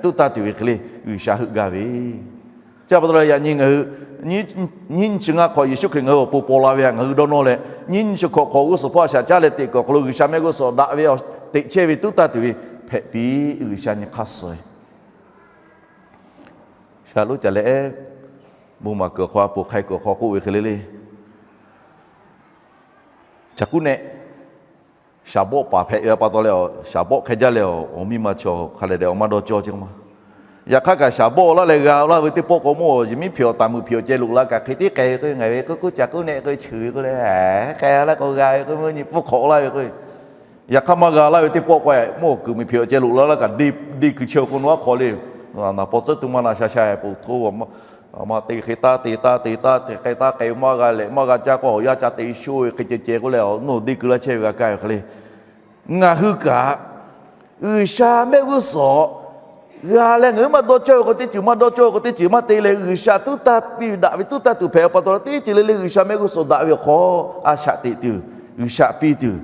tuˉ taˇ tuˬ ve hk'e le G'uiˬsha heuˆ gaˇ ve Chi pa taw leh yaꞈ nyi ngaˬ hui nyiˇ nyi chi ngaˇ hk'awꞈ Yeˍsuˆ Hkriꞈ ngaˬ hui awˬ pon paw la ve htaꞈ ngaˬ hui dawˇ nawˇ leh, nyiˇ nyi chi hk'awꞈ hk'awꞈ g'uˇ suhˍ hpawˇ a shaꞈ caˉ leh teꞈ kuiˬ awˬ hk'aw lo G'uiˬsha mehˆ g'uˇ suhˍ daꞈ ve teꞈ chehˇ ve tuˉ taˇ tuˬ ve hpehꞈ piˇ G'uiˬsha nyi hk'aˇ suh. Shaˍ loˉ ca leh, bon maˍ kuiˬ awˬ hk'aw, a poˍ hk'ai kuiˬ awˬ hk'aw k'oˆ ve hk'e le le. Caˬ kuˉ nehˆ shaˍ bawˆ paˍ hpehꞈ ve pa taw leh, shaˍ bawˆ hk'e jaˇ leh, awˬ miˇ ma chaw hk'a dehꞈ dehꞈ awˬ maˇ dawˇ cawˇ ce ma. Yaꞈ hk'aˇ kaꞈ shaˍ bawˆ laˇ leh g'a laˇ ve teˇ pawˆ k'o, mawˇ yehˬ miˉ hpehꞈ awˬ taˍ meuꞈ hpehꞈ awˬ ceh loꞈ la kaꞈ hk'e tiˉ k'ai ve k'o, ngaˬ ve k'oˆ k'oˆ caˬ kuˉ nehˆ k'o cheuˬ ve k'oˆ le, k'ai laˇ k'o g'a ve k'o, mvuhˇ nyi pfuhˇ hk'awꞈ laˇ ve k'o, yaꞈ hk'aˇ maˇ g'a laˇ ve teˇ pawˆ k'o, mawˇ kuiˬ miˬ hpehꞈ awˬ ceh loꞈ la laˇ kaꞈ, deˇ kuiˬ chehˇ awˬ hk'aw lo a hk'aw le, naˍ paw tcuhˉ tu ma na sha sha poˬ hto ma te hk'e taˇ te taˇ te taˇ te k'ai taˇ k'ai maˇ g'a leh maˇ g'a caˇ k'o, awˬ yanˇ ca te sho ve hk'e ceh ceh k'oˆ leh, nawˬ deˇ kuiˬ laˇ chehˇ ve g'a kaˇ ve hk'e le. Ngaˬ hui kaꞈ G'uiˬsha mehˆ g'uˇ suhˍ g'a leh ngaˬ hui maˇ dawˇ cawˇ ve k'o, teˇ ceuˬ maˇ dawˇ cawˇ ve k'o, teˇ ceuˬ maˇ te leh G'uiˬsha tuˉ taˇ piˇ ve daꞈ ve tuˉ taˇ tuˬ hpehꞈ pa taw leh, teˇ ceuˬ le le G'uiˬsha mehˆ g'uˇ suhˍ daꞈ ve awˬ hk'aw a shaꞈ teꞈ tuˬ, G'uiˬsha piˇ tuˬ,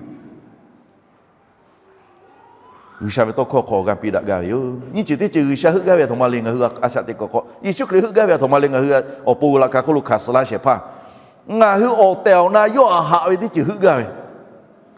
G'uiˬsha ve tawˇ hkawˇ hk'aw g'a piˇ daꞈ gaˇ ve yoˬ. Nyiˇ ceuˬ teˇ ceuˬ G'uiˬsha heuˆ gaˇ ve a htoꞈ ma le, ngaˬ hui a shaꞈ teꞈ kuiˬ hk'aw Yeˍsuˆ Hkriꞈ heuˆ gaˇ ve a htoꞈ ma le, ngaˬ hui awˬ pon laꞈ ka hk'oˆ lo hkanˍ suh laˇ shehˍ hpaˇ, ngaˬ hui awˬ tehˬ awˬ na yawˇ htaꞈ haꞈ ve teˇ ceuˬ heuˆ gaˇ ve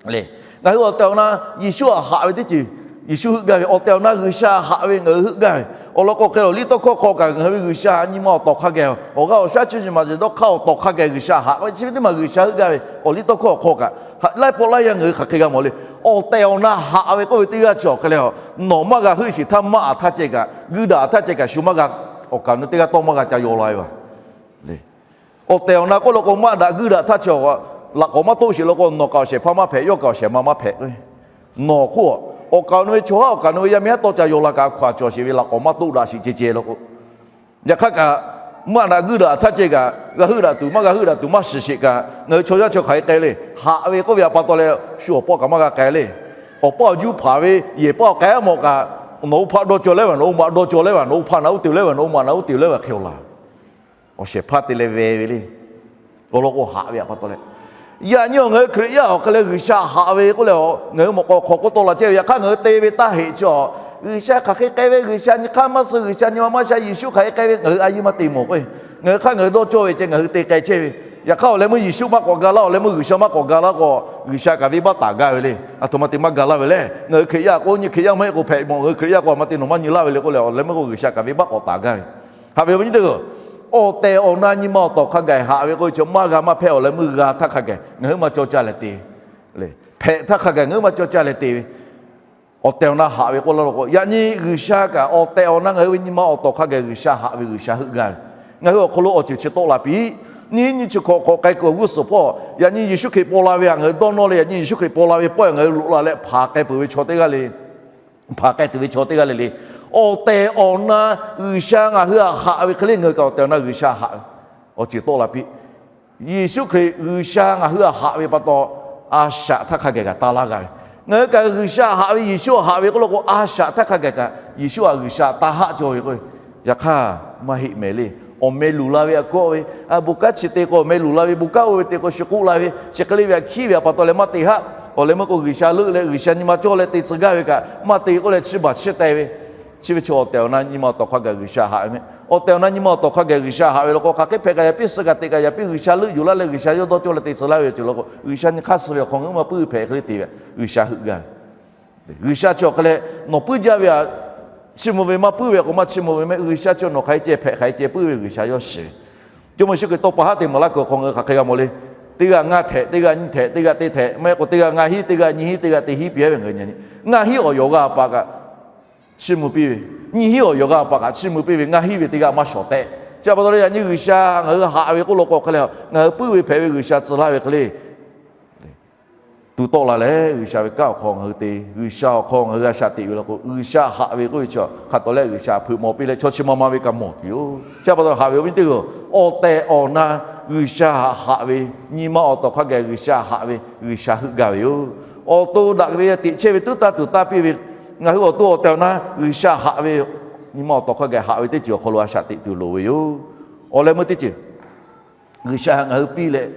le. Ngaˬ hui awˬ tehˬ awˬ na Yeˍsuˆ htaꞈ haꞈ ve teˇ ceuˬ, Yeˍsuˆ heuˆ gaˇ ve, awˬ tehˬ awˬ na G'uiˬsha haꞈ ve ngaˬ hui heuˆ gaˇ ve. Awˬ lawn k'o hk'e, awˬ liˇ tawˇ hkawˇ hk'aw kaꞈ ngaˬ hui ve G'uiˬsha nyi ma awˬ tawˍ hk'a geh, awˬ g'aˇ awˬ shaˉ chi shiˍ maˬ shiˍ dawˇ hk'aˇ awˬ tawˍ hk'a geh G'uiˬsha haꞈ ve, chi ve teˇ maˬ G'uiˬsha heuˆ gaˇ ve. Awˬ liˇ tawˇ hkawˇ awˬ hk'aw kaꞈ, laiˉ pawˆ laiˉ yaˇ ngaˬ hui hk'aˬ hk'e g'a mawˬ le. Awˬ tehˬ awˬ na haꞈ ve k'oˆ ve teˇ g'aˇ chi awˬ hk'e leh, nawˬ maˇ g'a heuˆ sheˍ htaˇ maˇ aꞈ htaˇ ceh kaꞈ, guiˇ daꞈ htaˇ ceh kaꞈ, shu maˇ g'a, awˬ kaˍ awˬ nu teˇ g'aˇ tawˇ maˇ g'a ca yaw la ve le. Awˬ tehˬ awˬ na k'oˆ law k'o, maˇ daꞈ guiˇ daꞈ htaˇ chi laꞈ k'awꞈ maˇ toˆ sheˍ law k'o, nawˬ kaꞈ awˬ shehˍ hpaˇ maˇ hpehꞈ, yawˇ kaꞈ awˬ shehˍ ma maˇ hpehꞈ. Nawˬ hk'oˆ, awˬ kaˍ awˬ nu ve chaw haˉ awˬ kaˍ awˬ nu ve yaˇ miˇ haˉ tawˇ ca yaw la kaꞈ, a hkaw-anˬ cawˬ sheˍ ve laꞈ k'awꞈ maˇ toˆ daꞈ sheˍ ceh ceh law k'o, yaꞈ hk'aˇ kaꞈ, maˇ daꞈ guiˇ daꞈ htaˇ ceh kaꞈ, g'a heuˆ daꞈ tuˬ maˇ g'a heuˆ daꞈ tuˬ maˇ shiˍ sheˍ kaꞈ, ngaˬ hui chaw yaˇ chaw hk'aˬ hk'e k'ai le. Haꞈ ve k'oˆ ve a pa taw leh, shu awˬ paˇ kaꞈ maˇ g'a k'ai le. Awˬ paˇ awˬ juˇ hpaˍ ve yehˬ paˇ k'ai a mawˬ kaꞈ, nawˬ oˇ hpaˇ dawˇ cawˇ leh vaˬ, nawˬ oˇ ma dawˇ cawˇ leh vaˬ, nawˬ oˇ hpaˇ naꞈ uˉ te leh vaˬ, nawˬ oˇ ma naꞈ uˉ te leh vaˬ hk'e-oˬ laˬ. Awˬ shehˍ hpaˇ te leh ve ve le. Awˬ lawn k'o haꞈ ve a pa taw leh, yaꞈ nyi awˬ ngaˬ hui Hkriꞈ yaˇ awˬ hk'e leh G'uiˬsha haꞈ ve k'oˆ leh, ngaˬ hui mawꞈ k'aw hk'aw k'oˆ tawˆ la chehˇ ve, yaꞈ hk'aˇ ngaˬ hui te ve taˇ heꞈ chi a, G'uiˬsha hk'aˬ hk'e k'ai ve, G'uiˬsha nyi hk'aˇ maˇ suh, G'uiˬsha nyi ma maˇ sha, Yeˍsuˆ hk'aˬ hk'e k'ai ve ngaˬ hui a yiˇ maˇ te mawˬ k'o, ngaˬ hui hk'aˇ ngaˬ hui dawˇ cawˇ ve ceh ngaˬ hui te k'ai chehˇ ve. Yaꞈ hk'aˇ awˬ leh meuˇ Yeˍsuˆ maˇ k'awꞈ ga laˇ, awˬ leh meuˇ G'uiˬsha maˇ k'awꞈ ga laˇ k'o, G'uiˬsha kaꞈ venˇbaˆ taˍ gaˇ ve le. A htoꞈ ma te maˇ ga laˇ ve le. Ngaˬ hui Hkriꞈ yaˇ k'o, nyi Hkriꞈ yaˇ maˇ heˆ k'o hpehꞈ mawˬ, ngaˬ hui Hkriꞈ yaˇ k'o a ma te nawˬ maˇ nyi laˇ ve le k'oˆ leh, awˬ leh meuˇ k'o G'uiˬsha kaꞈ venˇbaˆ k'awꞈ taˍ gaˇ ve. Haꞈ ve awˬ viˉ nyi teˇ hpaˍ-oˬ, awˬ tehˬ awˬ na nyi ma awˬ tawˍ hk'a gaˬ haꞈ ve k'oˆ ve chi maˇ g'a maˇ hpehˇ, awˬ leh meuˇ g'a htaˇ hk'a gaˬ ngaˬ hui maˇ cawˇ caˇ leh te, hpehꞈ htaˇ hk'a gaˬ ngaˬ hui maˇ cawˇ caˇ leh te ve. Awˬ tehˬ awˬ na haꞈ ve k'oˆ laˇ law k'o, yaꞈ nyi G'uiˬsha kaꞈ awˬ tehˬ awˬ na ngaˬ hui ve nyi ma awˬ tawˍ hk'a gaˬ G'uiˬsha haꞈ ve, G'uiˬsha heuˆ gaˇ ve. Ngaˬ hui awˬ hk'aw lo awˬ ceuˬ chi tawˆ la piˇ. Nyiˇ nyi chi hk'awꞈ hk'awꞈ k'ai kuiˬ awˬ g'uˇ suhˍ hpawˇ, yaꞈ nyi Yeˍsuˆ Hkriꞈ paw la ve htaꞈ ngaˬ hui dawˇ nawˇ leh, yaꞈ nyi Yeˍsuˆ Hkriꞈ paw la ve pawehˇ ngaˬ hui loꞈ la leh hpanˍ k'ai peuˬ ve chaw teˇ g'aˇ le. Hpanˍ k'ai tuˬ ve chaw teˇ g'aˇ le le. Awˬ tehˬ awˬ na G'uiˬsha ngaˬ hui htaꞈ haꞈ ve hk'e le, ngaˬ hui kaꞈ awˬ tehˬ awˬ na G'uiˬsha haꞈ ve awˬ ceuˬ tawˆ la piˇ. Yeˍsuˆ Hkriꞈ G'uiˬsha ngaˬ hui htaꞈ haꞈ ve pa taw, a shaꞈ htaˇ hk'a gaˬ kaꞈ taˇ laˇ g'a ve. Ngaˬ hui kaꞈ G'uiˬsha haꞈ ve, Yeˍsuˆ htaꞈ haꞈ ve k'oˆ law k'o, a shaꞈ htaˇ hk'a gaˬ kaꞈ Yeˍsuˆ htaꞈ G'uiˬsha taˇ haˆ cawˇ ve k'o, yaꞈ hk'aˇ maˇ heˆ mehˍ le. Awˬ meh luˬ la ve aꞈ kawˆ ve, a bon kanˉ chi te k'o awˬ meh luˬ la ve, bon kanˉ oˇ ve te k'o shu k'oˆ la ve, chi hk'e le ve htaꞈ hkiˉ ve a pa taw leh maˇ te haˆ. Awˬ leh meuˇ k'o G'uiˬsha leuˆ leh G'uiˬsha nyi ma cawˇ leh te tcuh gaˇ ve kaꞈ maˇ te k'oˆ leh chiˇ baˬ chiˇ te ve Chi ve chi awˬ tehˬ awˬ na nyi ma awˬ tawˍ hk'a gaˬ G'uiˬsha haꞈ ve mehˆ. Awˬ tehˬ awˬ na nyi ma awˬ tawˍ hk'a gaˬ G'uiˬsha haꞈ ve law k'o, hk'aˬ hk'e hpehꞈ kaꞈ yaꞈ piˇ, suh kaꞈ teꞈ kaꞈ yaꞈ piˇ, G'uiˬsha leuˆ yuˬ laˇ leh G'uiˬsha yawˇ dawˇ cawˇ leh te tcuh laˇ ve awˬ ceuˬ law k'o, G'uiˬsha nyi hk'aˇ suh ve awˬ hk'aw ngaˬ hui maˇ puiˉ ve hpehꞈ hk'e le te ve, G'uiˬsha heuˆ gaˇ ve. G'uiˬsha chi awˬ hk'a leh nawˬ puiˉ jaˇ ve htaꞈ chiˇ mvuh ve maˇ puiˉ ve k'o, maˇ chiˇ mvuh ve mehˆ. G'uiˬsha chi nawˬ hk'aˬ hk'e ceh hpehꞈ, hk'aˬ hk'e ceh puiˉ ve G'uiˬsha yawˇ shiˍ ve. Jawˇmawˇ Yeˍsuˆ Hkriꞈ tawˇ pa haˉ te maˍ laˇ kuiˬ awˬ hk'aw ngaˬ hui hk'aˬ hk'e g'a mawˬ le. Teˇ g'aˇ ngaˇ htehꞈ, teˇ g'aˇ nyiˇ htehꞈ, teˇ g'aˇ teˇ htehꞈ, maˇ heˆ k'o teˇ g'aˇ ngaˇ hinˉ, teˇ g'aˇ nyiˇ hinˉ, teˇ g'aˇ teˇ hinˉ piˇ ve ngaˬ hui nyi. Ngaˇ hinˉ awˬ yawˬ g'a pa kaꞈ chiˇ mvuh piˇ ve, nyiˇ hinˉ awˬ yawˬ g'a pa kaꞈ chiˇ mvuh piˇ ve, ngaˇ hinˉ ve teˇ g'aˇ maˇ shawˍ tehꞈ. Chi pa taw leh yaꞈ nyi G'uiˬsha ngaˬ hui haꞈ ve k'oˆ law k'o, hk'aˬ hk'e le ngaˬ hui puiˉ ve hpehꞈ ve G'uiˬsha tcuh laˇ ve hk'e le tu tawˆ la leh, G'uiˬsha ve kanˉ awˬ hk'aw ngaˬ hui te, G'uiˬsha awˬ hk'aw ngaˬ hui a shaꞈ teꞈ ve law k'o, G'uiˬsha haꞈ ve k'oˆ ve chi hk'a tawˍ leh G'uiˬsha hpeuꞈ mawˬ piˇ leh chaw chi ma ma ve kaꞈ mawˬ tuˬ yoˬ. Chi pa taw haꞈ ve awˬ viˉ teˇ hpaˍ-oˬ, awˬ tehˬ awˬ na G'uiˬsha haꞈ ve, nyi ma awˬ tawˍ hk'a gaˬ G'uiˬsha haꞈ ve, G'uiˬsha heuˆ gaˇ ve yoˬ. Awˬ to daꞈ ve teꞈ chehˇ ve tuˉ taˇ tuˬ taˇ piˇ ve, ngaˬ hui awˬ to awˬ tehˬ awˬ na G'uiˬsha haꞈ ve, nyi ma awˬ tawˍ hk'a gaˬ haꞈ ve teˇ ceuˬ awˬ hk'aw lo a shaꞈ teꞈ tuˬ loˍ ve yoˬ. Awˬ leh meuˇ teˇ ceuˬ G'uiˬsha htaꞈ ngaˬ hui piˇ leh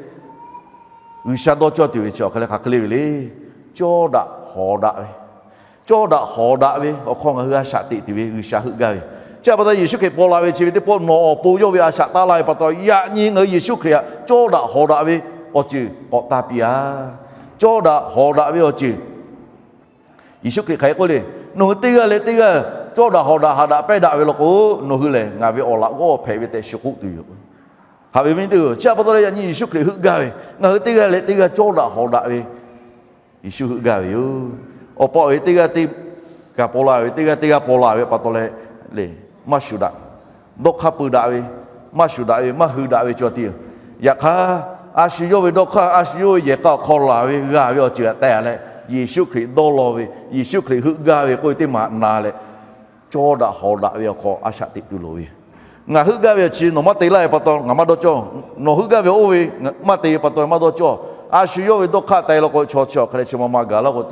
G'uiˬsha dawˇ cawˇ tuˬ ve chi awˬ hk'e le hk'aˬ hk'e le ve le, cawˇ daꞈ hawˍ daꞈ ve, cawˇ daꞈ hawˍ daꞈ ve awˬ hk'aw ngaˬ hui a shaꞈ teꞈ tuˬ ve G'uiˬsha heuˆ gaˇ ve. Chi pa taw Yeˍsuˆ Hkriꞈ paw la ve chi ve teˇ pawˆ nawˬ awˬ pon yawˇ ve a shaꞈ taˇ laˇ ve pa taw, yaꞈ nyi ngaˬ hui Yeˍsuˆ Hkriꞈ htaꞈ cawˇ daꞈ hawˍ daꞈ ve awˬ ceuˬ k'awꞈ taˇ piˇ-a. Cawˇ daꞈ hawˍ daꞈ ve awˬ ceuˬ Yeˍsuˆ Hkriꞈ hk'aˬ hk'e k'oˆ le, nawˬ hui teˇ g'aˇ leh teˇ g'aˇ cawˇ daꞈ hawˍ daꞈ haꞈ daꞈ pehnˇ daꞈ ve law k'o, nawˬ hui lehˬ ngaˬ ve awˬ laꞈ g'awˇ hpehꞈ ve tehꞈ shiˍ k'oˆ tuˬ yoˬ. Haꞈ ve awˬ viˉ teˇ hpaˍ-oˬ, chi pa taw leh yaꞈ nyi Yeˍsuˆ Hkriꞈ heuˆ gaˇ ve, ngaˬ hui teˇ g'aˇ leh teˇ g'aˇ cawˇ daꞈ hawˍ daꞈ ve Yeˍsuˆ heuˆ gaˇ ve yoˬ. Awˬ pa awˬ e teˇ g'aˇ teˇ g'aˇ paw la ve, teˇ g'aˇ teˇ g'aˇ paw la ve pa taw leh, maˇ shuˍ daꞈ, dawˇ hk'aˇ peu daꞈ ve, maˇ shuˍ daꞈ ve, maˇ hui daꞈ ve cawˬ tiˉ yoˬ. Yaꞈ hk'aˇ, a shu yawˇ ve dawˇ hk'aˇ, a shu yawˇ ve yehˬ k'a awˬ hk'aw laˬ ve g'a ve awˬ ceuˬ htaꞈ teh leh, Yeˍsuˆ Hkriꞈ dawˇ law ve, Yeˍsuˆ Hkriꞈ heuˆ gaˇ ve k'oˆ ve teˇ maˬ na leh, cawˇ daꞈ hawˍ daꞈ ve awˬ hk'aw a shaꞈ teꞈ tuˬ loˍ ve yoˬ. Ngaˬ heuˆ gaˇ ve awˬ chi nawˬ maˇ te laˇ ve pa taw ngaˬ maˇ dawˇ cawˇ. Nawˬ heuˆ gaˇ ve oˇ ve maˇ te ve pa taw maˇ dawˇ cawˇ. A shu yawˇ ve dawˇ hk'aˇ teh law k'o, chaw chi awˬ hk'e leh chi ma ma gaˬ laˇ k'o,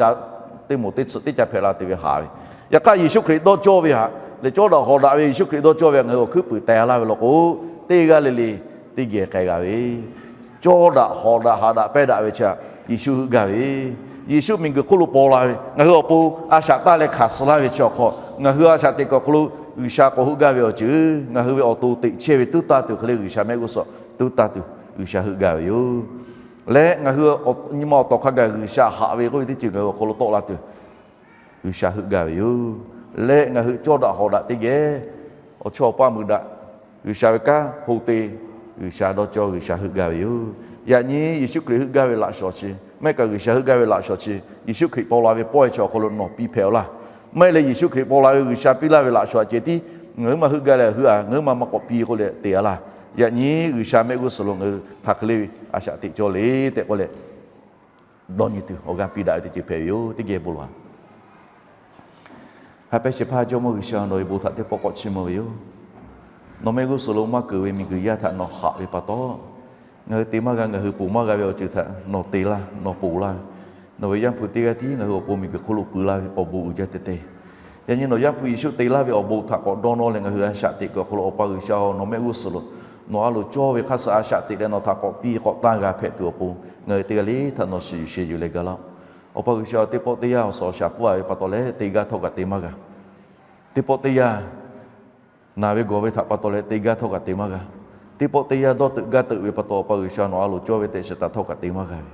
teˇ moˍ teˇ tsuhꞈ teˇ ca hpehꞈ la te ve haꞈ ve. Yaꞈ hk'aˇ Yeˍsuˆ Hkriꞈ dawˇ cawˇ ve htaꞈ leh cawˇ daꞈ hawˍ daꞈ ve Yeˍsuˆ Hkriꞈ dawˇ cawˇ ve htaꞈ ngaˬ hui awˬ hkuiˉ puiˍ teh laˇ ve law k'o, teˇ g'aˇ le le teˇ geh k'ai g'a ve, cawˇ daꞈ hawˍ daꞈ haꞈ daꞈ pehnˇ daꞈ ve chi htaꞈ Yeˍsuˆ heuˆ gaˇ ve, Yeˍsuˆ miˬguiˬ hk'oˆ lo paw la ve, ngaˬ hui awˬ pon a shaꞈ taˇ leh hkanˍ suh laˇ ve chi awˬ hk'aw, ngaˬ hui a shaꞈ teꞈ kuiˬ awˬ hk'aw lo G'uiˬsha k'awꞈ heuˆ gaˇ ve awˬ ceuˬ, ngaˬ hui ve awˬ to teꞈ chehˇ ve tuˉ taˇ tuˬ hk'e le, G'uiˬsha mehˆ g'uˇ suhˍ tuˉ taˇ tuˬ G'uiˬsha heuˆ gaˇ ve yoˬ. Leh ngaˬ hui nyi ma awˬ tawˍ hk'a gaˬ G'uiˬsha haꞈ ve k'oˆ ve teˇ ceuˬ ngaˬ hui awˬ hk'aw lo tawˆ la tuˬ G'uiˬsha heuˆ gaˇ ve yoˬ. Leh ngaˬ hui cawˇ daꞈ hawˍ daꞈ teˇ geh awˬ chawˇ awˬ paˇ mui daꞈ, G'uiˬsha ve kanˉ hk'oˆ te, G'uiˬsha dawˇ cawˇ, G'uiˬsha heuˆ gaˇ ve yoˬ. Yaꞈ nyi Yeˍsuˆ Hkriꞈ heuˆ gaˇ ve laꞈ shawˍ chi, maˇ heˆ kaꞈ G'uiˬsha heuˆ gaˇ ve laꞈ shawˍ chi, Yeˍsuˆ Hkriꞈ paw la ve pawehˇ chi awˬ hk'aw lo nawˬ piˇ hpehꞈ-aw laˇ. Maˇ heˆ leh Yeˍsuˆ Hkriꞈ paw la ve G'uiˬsha piˇ laˇ ve laꞈ shawˍ ceh tiˉ ngaˬ huiˉ ma heuˆ gaˇ leh heuˆ-a, ngaˬ huiˉ ma maˇ k'awꞈ piˇ k'oˆ leh te-a laˇ. Yaꞈ nyi G'uiˬsha mehˆ g'uˇ suhˍ lo ngaˬ hui hk'aˬ hk'e le ve a shaꞈ teꞈ cawˇ le tehꞈ k'oˆ leh, dawˇ nyi tuˬ awˬ g'aˇ piˇ daꞈ ve teˇ ceuˬ hpehꞈ ve yoˬ. Teˇ geh bon lawˬ-a. Ha pehˇ shehˍ hpaˇ Jawˇmawˇ G'uiˬsha, nawˬ ve bon htaꞈ teˇ pawˆ k'awꞈ chiˇ mvuh ve yoˬ. Nawˬ mehˆ g'uˇ suhˍ lo maˇ keunˍ ve miˬguiˬ yaˇ htaꞈ nawˬ haꞈ ve pa taw, ngaˬ hui te maˇ g'a, ngaˬ hui ponˬ maˇ g'a ve awˬ ceuˬ htaꞈ nawˬ te laˇ, nawˬ ponˬ laˇ ve. Nawˬ ve Yaˇ hpu teˇ g'aˇ tiˉ ngaˬ hui awˬ pon miˬguiˬ hk'oˆ lo puiˍ laˇ ve awˬ bon uiˍ jaˇ te te. Yaꞈ nyi nawˬ Yaˇ hpu Yeˍsuˆ te laˇ ve awˬ bon htaꞈ k'awꞈ dawˇ nawˇ leh ngaˬ hui a shaꞈ teꞈ kuiˬ awˬ hk'aw lo Awˬ pa G'uiˬsha-oˬ, nawˬ mehˆ g'uˇ suhˍ lo nawˬ a loˍ cawˇ ve hk'aˇ suh a shaꞈ teꞈ leh nawˬ htaꞈ k'awꞈ piˇ k'awꞈ tanˇ g'a hpehꞈ tuˬ awˬ pon ngaˬ hui teˇ g'aˇ le htaꞈ nawˬ shiˍ yuˬ sheh yuˬ leh ga laˇ-oˆ. Awˬ pa G'uiˬsha-oˬ, teˇ pawˆ teˇ yanˇ awˬ suhˍ awˬ shaˍ pfuhˇ-a ve pa taw leh te gaˇ htawˇ kaꞈ te maˇ g'a. Teˇ pawˆ teˇ yanˇ naˬ ve gawˬ ve htaꞈ pa taw leh te gaˇ htawˇ kaꞈ te maˇ g'a. Teˇ pawˆ teˇ yanˇ dawˇ teuꞈ gaˇ teuꞈ ve pa taw, Awˬ pa G'uiˬsha nawˬ a loˍ cawˇ ve tehꞈ shiˍ taˍ htawˇ kaꞈ te maˇ g'a ve.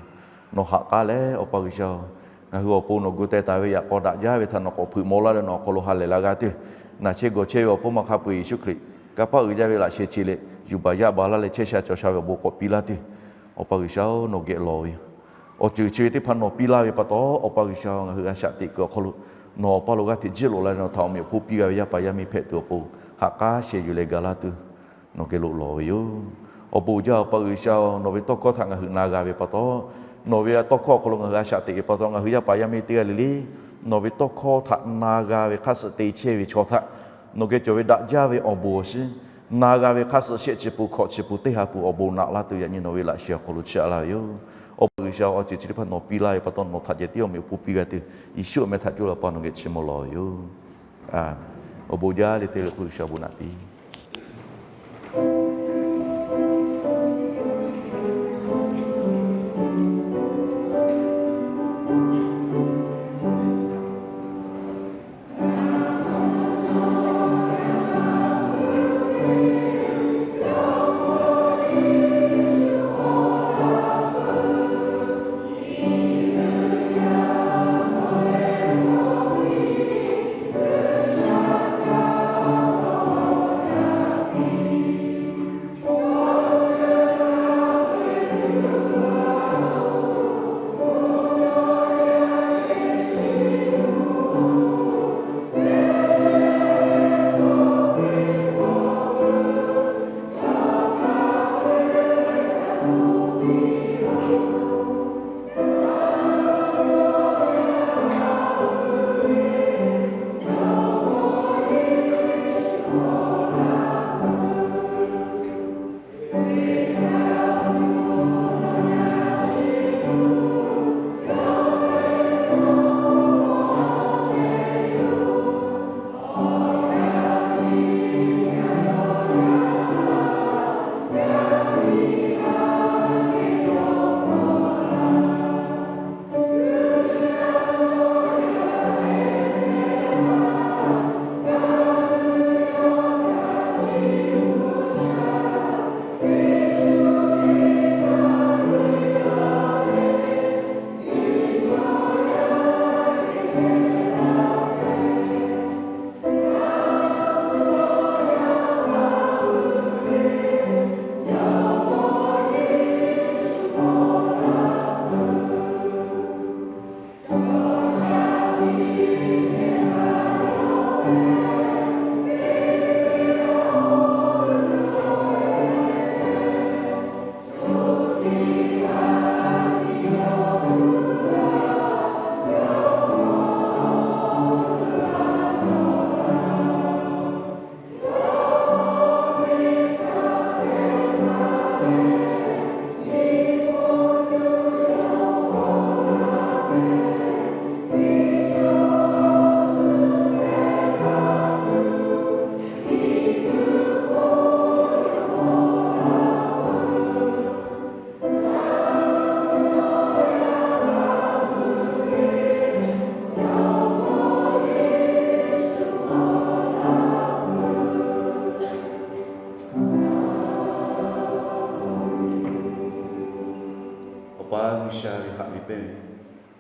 Nawˬ haꞈ k'aˉ leh, Awˬ pa G'uiˬsha-oˬ, ngaˬ hui awˬ pon nawˬ gu teh taˍ ve yaꞈ k'aw daꞈ jaˇ ve htaꞈ nawˬ k'awꞈ hpeuꞈ maw laˇ leh nawˬ awˬ hk'aw lo ha lehˬ la g'a tuˬ, naˬ chehˇ gawˬ chehˇ ve awˬ pon maˇ hk'a peu-eˬ Yeˍsuˆ Hkriꞈ kanˇ paˆ uiˍ jaˇ ve laꞈ sheh che leh yuˬ baˬ yaˇ baˬ laˇ leh chehˇ sha cawˬ sha ve awˬ bon k'awꞈ piˇ laˇ tuˬ, Awˬ pa G'uiˬsha-oˬ, nawˬ geh lawˬ ve yoˬ. Awˬ ceuˬ chi ve teˇ hpaˍ nawˬ piˇ laˇ ve pa taw, Awˬ pa G'uiˬsha-oˬ, ngaˬ hui a shaꞈ teꞈ kuiˬ awˬ hk'aw lo nawˬ awˬ paˇ lo g'aˇ hteꞈ jiˇ loꞈ la leh nawˬ htaꞈ awˬ meꞈ awˬ hponˇ piˇ g'a ve yaˇ paˍ yaˇ miˇ hpehꞈ tuˬ awˬ pon haꞈ k'aˉ sheh yuˬ leh ga laˇ tuˬ, nawˬ geh lo lawˬ ve yoˬ. Awˬ bon jaˇ Awˬ pa G'uiˬsha-oˬ, nawˬ ve tawˇ hkawˇ htaꞈ ngaˬ hui na g'a ve pa taw, nawˬ ve tawˇ hkawˇ awˬ hk'aw lo ngaˬ hui a shaꞈ teꞈ ve pa taw, ngaˬ hui yaˇ paˍ yaˇ miˇ teˇ g'aˇ le le nawˬ ve tawˇ hkawˇ htaꞈ na g'a ve hk'aˇ suh te chehˇ ve chaw htaꞈ nawˬ geh cawˬ ve daꞈ jaˇ ve awˬ bon awˬ shiˍ na g'a ve hk'aˇ suh shehˆ chi pun hkawꞈ chi pun teˇ ha pun awˬ bon naꞈ laˇ tuˬ yaꞈ nyi nawˬ ve laꞈ sheh awˬ hk'aw lo chiˇ aꞈ laˇ ve yoˬ. Awˬ pa G'uiˬsha, awˬ ceuˬ chi teˇ hpaˍ nawˬ piˇ laˇ ve pa taw nawˬ htaꞈ ceh tiˉ awˬ meꞈ awˬ hponˇ piˇ g'a tuˬ, Yeˍsuˆ awˬ meh htaꞈ coˇ leh Awˬ pa nawˬ geh chiˇ mvuh lawˬ ve yoˬ. Awˬ bon jaˇ le te le k'o G'uiˬsha awˬ bon naꞈ piˇ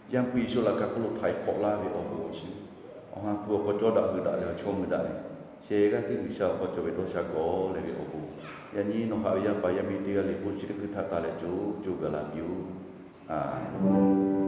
Yaˇ hpu Yeˍsuˆ laꞈ ka hk'oˆ lo htaiˍ hk'awꞈ laˇ ve awˬ bon chi, Awˬ ha hpu awˬ hk'aw cawˇ daꞈ hui daꞈ leh awˬ chawˇ mui daꞈ leh, sheh g'aˇ teˇ G'uiˬsha awˬ hk'aw cawˬ ve dawˇ sha gawˬ leh ve awˬ bon, yaꞈ nyi nawˬ haꞈ ve yaˇ paˍ yaˇ miˇ teˇ g'aˇ le k'o chi teˇ hkui htaꞈ taˍ leh co co gaˬ la piˇ-oˆ. Aˍmenˍ.